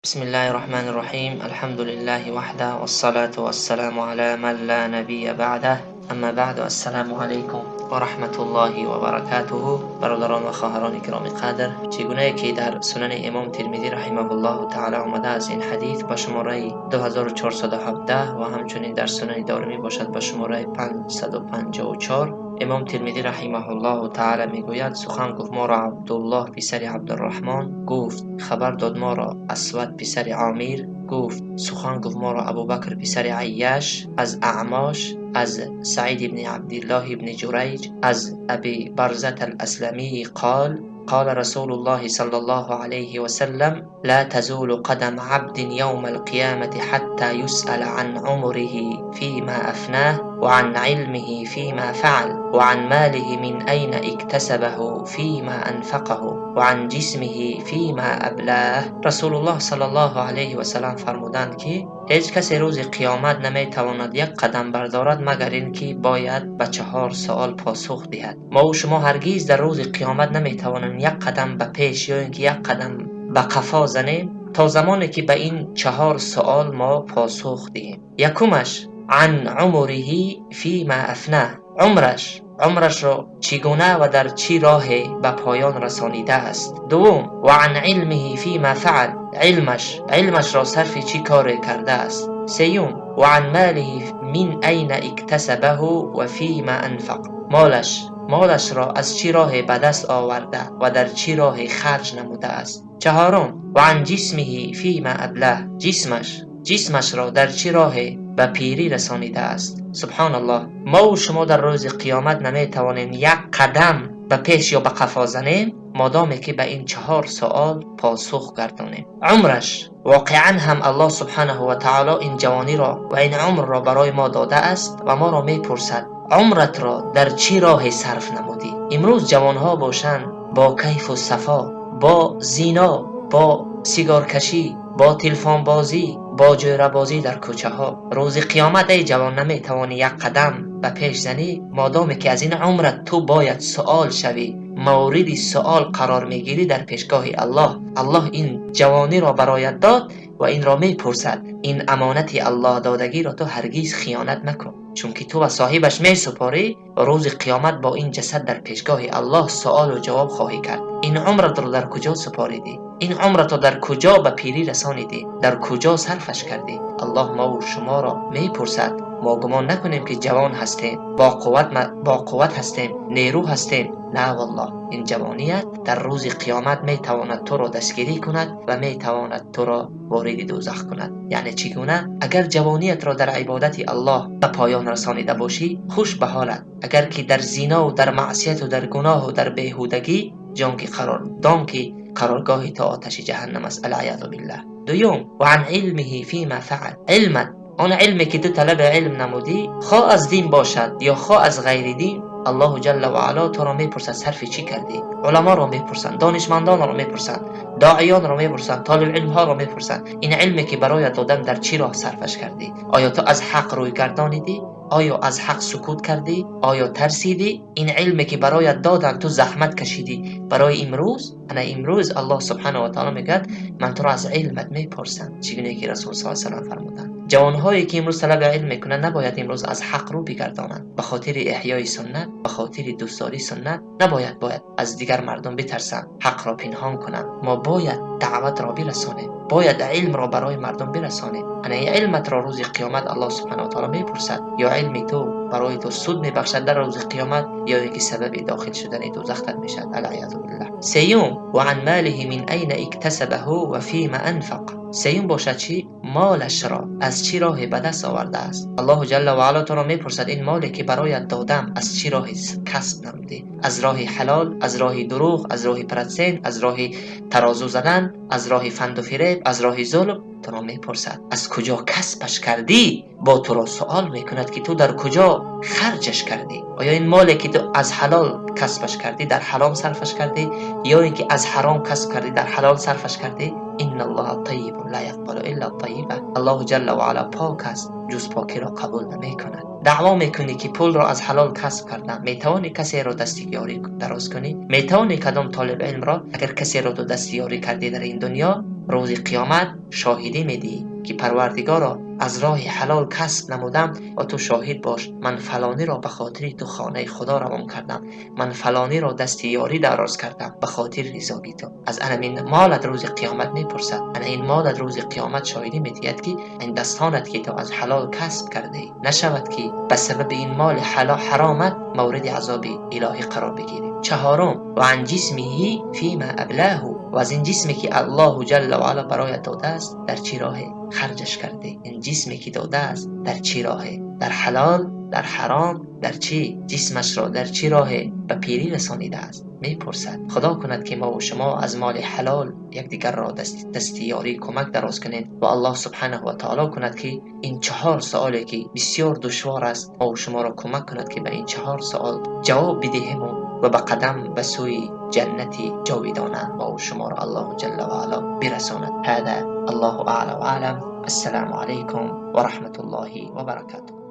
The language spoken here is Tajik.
بسم الله الرحمن الرحيم. الحمد لله وحده، والصلاة والسلام على من لا نبي بعده. أما بعد، السلام عليكم ورحمة الله وبركاته. برادران و خواهران گرامی قدر، چگونه که در سنن امام ترمذی رحمه الله تعالی آمده است، این حدیث با شماره 2417 و همچنین در سنن دارمی باشد با شماره 554، امام ترمذی رحمه الله تعالی میگوید: سخن گفت ما را عبدالله پسر عبدالرحمن، گفت: خبر داد ما را اسود پسر عامر، گفت: سخن گفت ما را ابوبکر پسر عیاش، از اعمش، از سعید بن عبدالله بن جریج، از ابی برزة الاسلمی، قال: قال رسول الله صلى الله عليه وسلم: لا تزول قدم عبد يوم القيامة حتى يسأل عن عمره فيما أفناه، وعن علمه فيما فعل، وعن ماله من أين اكتسبه، فيما أنفقه، وعن جسمه فيما أبلاه. رسول الله صلى الله عليه وسلم فرمودند که هیچ کسی روز قیامت نمیتواند یک قدم بردارد، مگر اینکه باید به چهار سوال پاسخ دهد. ما و شما هرگز در روز قیامت نمیتوانیم یک قدم به پیش یا اینکه یک قدم به قفا زنیم تا زمانی که به این چهار سوال ما پاسخ دهیم. یکمش: عن عمره فيما أفناه، عمرش را چگونه و در چی راه به پایان رسانیده است. دوم: و عن علمه فيما فعل، علمش را صرف چی کار کرده است. سیوم: و عن ماله من أين اكتسبه و فيما أنفق، مالش را از چی راه به دست آورده و در چی راه خرج نموده است. چهارم: و عن جسمه فيما أبلاه، جسمش را در چی راه به پیری رسانیده است. سبحان الله، ما و شما در روز قیامت نمیتوانیم یک قدم به پیش یا به قفا زنیم، مادامی که به این چهار سوال پاسخ گردانیم. عمرش، واقعا هم الله سبحانه و تعالی این جوانی را و این عمر را برای ما داده است و ما را میپرسد: عمرت را در چی راه صرف نمودی؟ امروز جوانها باشند، با کیف و صفا، با زینا، با سیگار کشی، با تلفن بازی، با جوره در کوچه ها. روز قیامت ای جوان، نمیتوانی یک قدم به پیش زنی، مادامی که از این عمرت تو باید سوال شوی، مورد سوال قرار میگیری در پیشگاه الله. الله این جوانی را برایت داد و این را میپرسد. این امانت الله دادگی را تو هرگز خیانت مکن، چون که تو و صاحبش می سپاری و روز قیامت با این جسد در پیشگاه الله سوال و جواب خواهی کرد. این عمرت را در کجا سپاریدی؟ این عمرت را در کجا به پیری رسانیدی؟ در کجا صرفش کردی؟ الله ما و شما را میپرسد. ما گمان نکنیم که جوان هستیم، با قوت هستیم، نیرو هستیم. نه والله، این جوانیت در روز قیامت می تواند تو را دستگیری کند و می تواند تو را وارد دوزخ کند. یعنی چگونه؟ اگر جوانیت را در عبادت الله به پایان رسانیده باشی، خوش به حالت. اگر که در زینا و در معصیت و در گناه و در بیهودگی جان که قرار دان که قرارگاه تو آتش جهنم است، العیاذ بالله. دوم: و عن علمه فيما فعل، علمت، آن علمی که تو طلب علم نمودی، خواه از دین باشد یا خواه از غیر دین، الله جل و علا تو را میپرسد صرف چی کردی؟ علما را میپرسند، دانشمندان را میپرسند، داعیان را میپرسند، طالب علم ها را میپرسند: این علمی که برایت دادم در چی راه صرفش کردی؟ آیا تو از حق روی گردانیدی؟ آیا از حق سکوت کردی؟ آیا ترسیدی؟ این علمی که برایت دادن، تو زحمت کشیدی برای امروز. انا امروز الله سبحانه و تعالی میگه من تو را از علمت میپرسم. چگونه که رسول صلی الله علیه و فرمودند، جوانهایی که امروز طلب علم میکنند نباید امروز از حق رو بگردانند. به خاطر احیای سنت، به خاطر دوستداری سنت نباید باید از دیگر مردم بترسند، حق را پنهان کنند. ما باید دعوت را برسانیم، باید علم را برای مردم برسانیم. انا علمت را روز قیامت الله سبحانه و تعالی میپرسد. یا علم تو برای تو سود میبخشد در روز قیامت، یا اینکه سبب داخل شدن دوزخ میشد، العیاذ بالله. سیوم: و عن ماله من أين اكتسبه و فيما أنفق. سیوم باشد چی؟ مالش را از چی راه به دست آورده است. الله جل و علا تو را میپرسد: این مالی که برایت دادم از چی راه کسب نمودی؟ از راه حلال، از راه دروغ، از راه процент، از راه ترازو زدن، از راه فند و فریب، از راه ظلم؟ تو را میپرسد از کجا کسبش کردی. با تو را سوال میکند که تو در کجا خرجش کردی؟ آیا این مالی که تو از حلال کسبش کردی در حرام صرفش کردی، یا اینکه از حرام کسب کردی در حلال صرفش کردی؟ إن الله طيب لا يقبل إلا طيبا. الله جل و علا پاک است، جز پاکی را قبول نمی کند. دعوا میکنی که پول را از حلال کسب کردم. میتوانی کسی را دستیاری دراز کنی؟ میتوانی کدام طالب علم را؟ اگر کسی را تو دستیاری کردی در این دنیا Рӯзи қиёмат шоҳидӣ медиҳӣ ки Парвардигоро, аз роҳи ҳалол касб намудам ва ту шоҳид бош, ман фалониро ба хотири ту хонаи Худо равон кардам, ман фалониро дасти ёрӣ дароз кардам ба хотири ризои ту. Аз ана ин молат рӯзи қиёмат мепурсад, ана ин молат рӯзи қиёмат шоҳидӣ медиҳад ки ин дастонат ки ту аз ҳалол касб кардаӣ, нашавад ки ба сабаби ин моли ҳаромат мавриди азоби илоҳӣ қарор бигирӣ. Чаҳорум, ва ан ҷисмиҳи фима аблаҳу, ва аз ин ҷисме ки Аллоҳу ҷалла ва ала бароят додааст дар чӣ роҳе харҷаш кардӣ? Ин ҷисме ки додааст дар чӣ роҳе? Дар ҳалол, дар ҳаром, дар чӣ? Ҷисмашро дар чӣ роҳе ба пирӣ расонидааст? Мепурсад. Худо кунад ки мо ва шумо аз моли ҳалол якдигарро дасти ёрӣ кӯмак дароз кунем ва Аллоҳ субҳонаҳу ва таъоло кунад ки ин чаҳор саволе ки бисёр душвор аст мо ва шуморо кӯмак кунад ки ба ин чаҳор савол ҷавоб бидиҳем ва ба қадам ба сӯи ҷаннати ҷовидона мо ва шуморо Аллоҳу ҷалла ва ало бирасонад. Ҳаза Аллоҳу аълам ва аълам. Ассалому алайкум ва раҳматуллоҳи ва баракотуҳ.